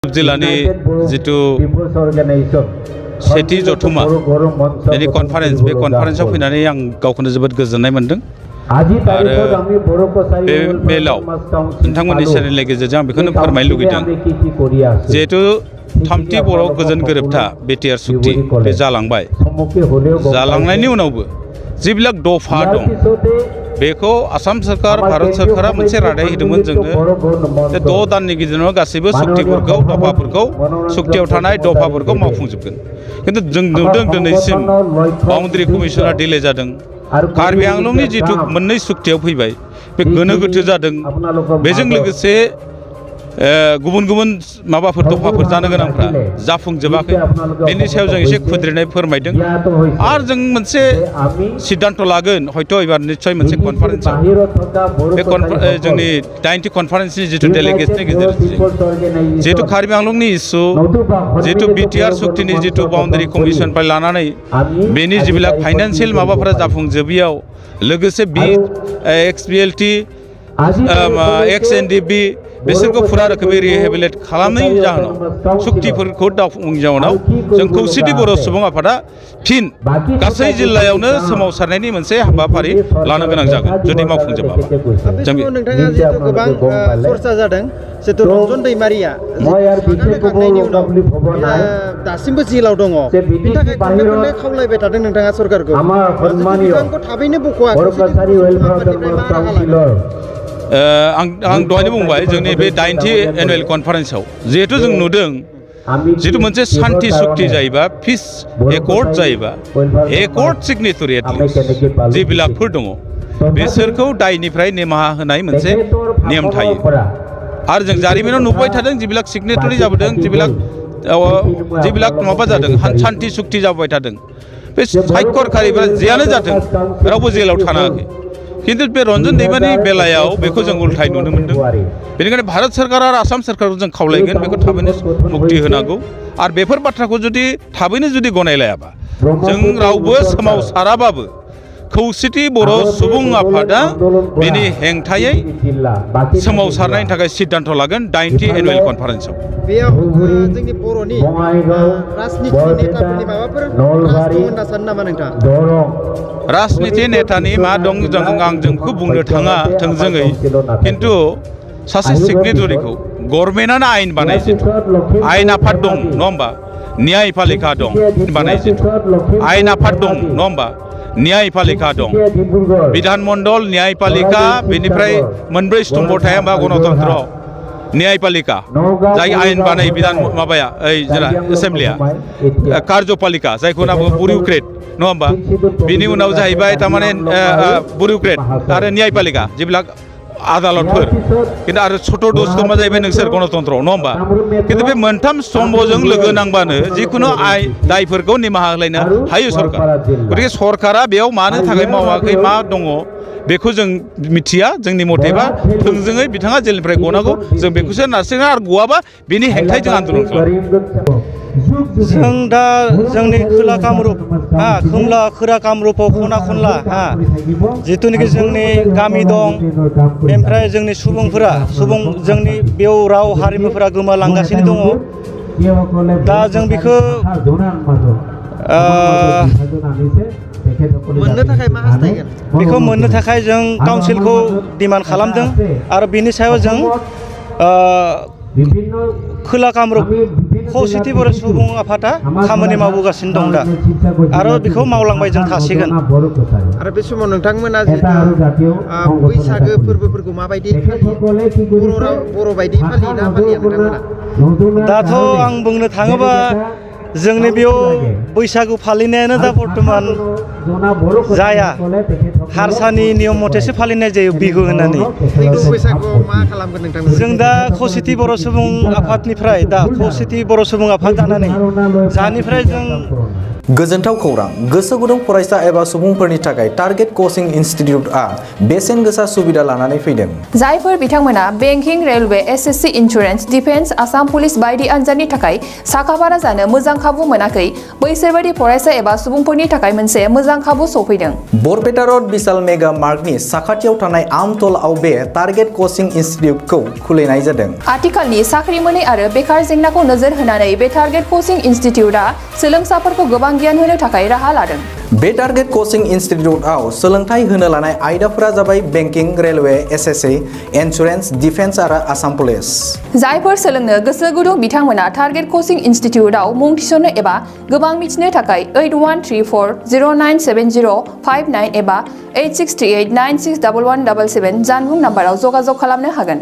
जिल्लानि जितु सेथि जथुमा बेनि कनफारेन्स बे कनफारेन्सआव फैनानै आं गावखौनो जोबोद गोजोननाय मोनदों आरो बे मेलाव नोंथांमोननि चेनेलनि गेजेरजों आं बेखौनो फोरमायनो लुगैदों जिहेतु थामथि बर' गोजोन गोरोबथा बिटिआर सुक्ति बे जालांबाय जालांनायनि उनावबो जिबिलाक दफा दं बेखौ आसाम सरकार भारत सरकारा मोनसे रादाय होदोंमोन जोंनो 6 दाननि गेजेराव गासैबो सुक्तिफोरखौ दफाफोरखौ सुक्तियाव थानाय दफाफोरखौ मावफुंजोबगोन किन्तु जों नुदों दिनैसिम बाउन्डारि कमिसना डिले जादों कार्बि आंलंनि जितु मोननै सुक्तियाव फैबाय बे गोनो गोथो जादों बेजों लोगोसे गुबुन गुबुन माबाफोर दफाफोर जानो गोनांफ्रा जाफुंजोबाखै बेनि सायाव जों एसे खुद्रिनाय फोरमायदों आरो जों मोनसे सिद्धान्त लागोन हयथ' एबार निश्चय मोनसे कनफारेन्सआव बे जोंनि 90 कनफारेन्सनि जितु डेलिगेट्सनि गेजेरजों जितु कार्बि आंलंनि इस्यु जितु बिटिआर सुक्तिनि जितु बाउन्डारि कमिसननिफ्राय लानानै बेनि जिबिलाक फाइनान्सियेल माबाफोरा जाफुंजोबियाव लोगोसे XBLT XNDB बिसोरखौ फुरा रोखोमै रिहेबिलिट खालामनायनि जाहोनाव सुक्तिफोरखौ दाफुंनायनि जाहोनाव जों खौसेथि बर' सुबुं आफादा फिन गासै जिल्लायावनो सोमावसारनायनि मोनसे हाबाफारि लानो गोनां जागोन जुदि मावफुंजोबाबा जों नोंथाङा जिहेतु गोबां चर्चा जादों जिहेतु रन्जन दैमारिया दासिमबो जेलाव दङ बिनि थाखाय खनले खनले खावलायबाय थादों नोंथाङा सरकारखौ बिबानखौ थाबैनो बख'वाखै आं दहायनो बुंबाय जोंनि बे 90 एनुवेल कनफारेन्सआव जिहेतु जों नुदों जितु मोनसे शान्ति सुक्ति जायोबा पिस एकर्ड जायोबा एकर्ड सिगनेटरि एटलिस्ट जिबिलाकफोर दङ बिसोरखौ दायनिफ्राय निमाहा होनाय मोनसे नेम थायो आरो जों जारिमिनाव नुबाय थादों जिबिलाक सिगनेटरि जाबोदों जिबिलाक माबा जादों शान्ति सुक्ति जाबाय थादों बे सायखरखारिफ्रा जेयानो जाथों रावबो जेलाव थानाङाखै किन्तु बे रन्जन दैमारिनि बेलायाव बेखौ जों उल्थाय नुनो मोनदों बेनिखायनो भारत सरकार आरो आसाम सरकारखौ जों खावलायगोन बेखौ थाबैनो मुक्ति होनांगौ आरो बेफोर बाथ्राखौ जुदि थाबैनो जुदि गनायलायाबा जों रावबो सोमावसाराबाबो खौसेथि बर' सुबुं आफादा बेनि हेंथायै सोमावसारनायनि थाखाय सिद्धान्त लागोन 90 एनुवेल कनफारेन्सआव बेयाव जोंनि बर'नि राजनिति नेताफोरनि माबाफोर होनना सानो नामा नोंथाङा राजनिति नेतानि मा दं आं जोंखौ बुंनो थाङा थोंजोङै किन्तु सासे सिगनेटरिखौ गभर्नमेन्टआनो आयेन बानाय जितु आयेन आफाद दं नङा होमबा न्यायपालिका दं बानाय जितु आयेन आफाद दं नङा होमबा न्यायपालिका दं बिधान मण्डल न्यायपालिका बेनिफ्राय मोनब्रै स्तम्भ थाया होमबा गणतन्त्र न्यायपालिका जाय आयेन बानाय बिधान माबाया जेला एसेम्ब्लिया कार्यपालिका जायखौ होनना बुङो बुरिउक्रेट नङा होमबा बिनि उनाव जाहैबाय थारमाने बुरिउक्रेट आरो न्यायपालिका जेब्ला आदालतफोर किन्तु आरो छोट' स्तम्भआ जाहैबाय नोंसोर गणतन्त्र नङा होमबा किन्तु बे मोनथाम स्तम्भजों लोगो नांबानो जिखुनु दायफोरखौ निमाहा होलायनो हायो सरकार गतिके सरकारा बेयाव मानो थाखाय मावाखै मा दङ बेखौ जों मिथिया जोंनि मथेबा थोंजोङै बिथाङा जेलनिफ्राय गनांगौ जों बेखौसो नारसिङा आरो गवाबा बेनि हेंथायै जों आन्दलन खालामो जों दा जोंनि खोला कामरुप खोला कामरुपाव खना खनला जिथुनाखि जोंनि गामि दं बेनिफ्राय जोंनि जोंनि बेयाव राव हारिमुफोरा गोमालांगासिनो दङ दा जों बेखौ मोननो थाखाय मा हास्थायगोन बेखौ मोननो थाखाय जों काउन्सिलखौ डिमान्ड खालामदों आरो बिनि सायाव जों खोला कामरुप खौसेथि बर' सुबुं आफादा खामानि मावबोगासिनो दं दा आरो बेखौ मावलांबाय जों थासिगोन आरो बे समाव नोंथांमोना जितु बैसागो फोरबोफोरखौ माबायदि फालियो बर' बायदि फालियो ना फालिया नोंथांमोना दाथ' आं बुंनो थाङोबा जोंनि बेयाव बैसागु फालिनायानो दा बर्थमान जाया हारसानि नियम मथेसो फालिनाय जायो बिहु होननानै जों दा खौसेथि बर' सुबुं आफादनिफ्राय खौसेथि बर' सुबुं आफाद जानानै जानिफ्राय जों गोजोनथाव खौरां गोसो गुदुं फरायसा एबा सुबुंफोरनि थाखाय टारगेट कचिं इनस्टिट्यूटआ बेसेन गोसा सुबिदा लानानै फैदों। जायफोर बिथांमोना banking, railway, SSC, insurance, defence, Assam police बायदि आनजादनि थाखाय साखाफारा जानो मोजां खाबु मोनाखै बैसोर बायदि फरायसा एबा सुबुंफोरनि थाखाय मोनसे मोजां खाबु सफैदों। बरपेटा रोड विशाल मेगा मार्टनि साखाथियाव थानाय आमतलाव बे टारगेट कचिं इनस्टिट्यूटखौ खुलिनाय जादों। आथिखालनि साख्रि मोनै आरो बेकार जेंनाखौ नोजोर होनानै बे टारगेट कचिं इनस्टिट्यूटआ सोलोंसाफोरखौ गोबां गियान होनो थाखाय राहा लादों। बे टारगेट कचिं इनस्टिट्यूटआव सोलोंथाइ होनो लानाय आयदाफोरा जाबाय banking, railway, SSC, insurance, defence आरो आसाम पुलिस। जायफोर सोलोंनो गोसो गुदुं बिथांमोना टारगेट कचिं इनस्टिट्यूटआव मुं थिसननो एबा गोबां मिथिनो थाखाय 8134097059 एबा 8638961177 जानबुं नाम्बाराव जगाजग खालामनो हागोन।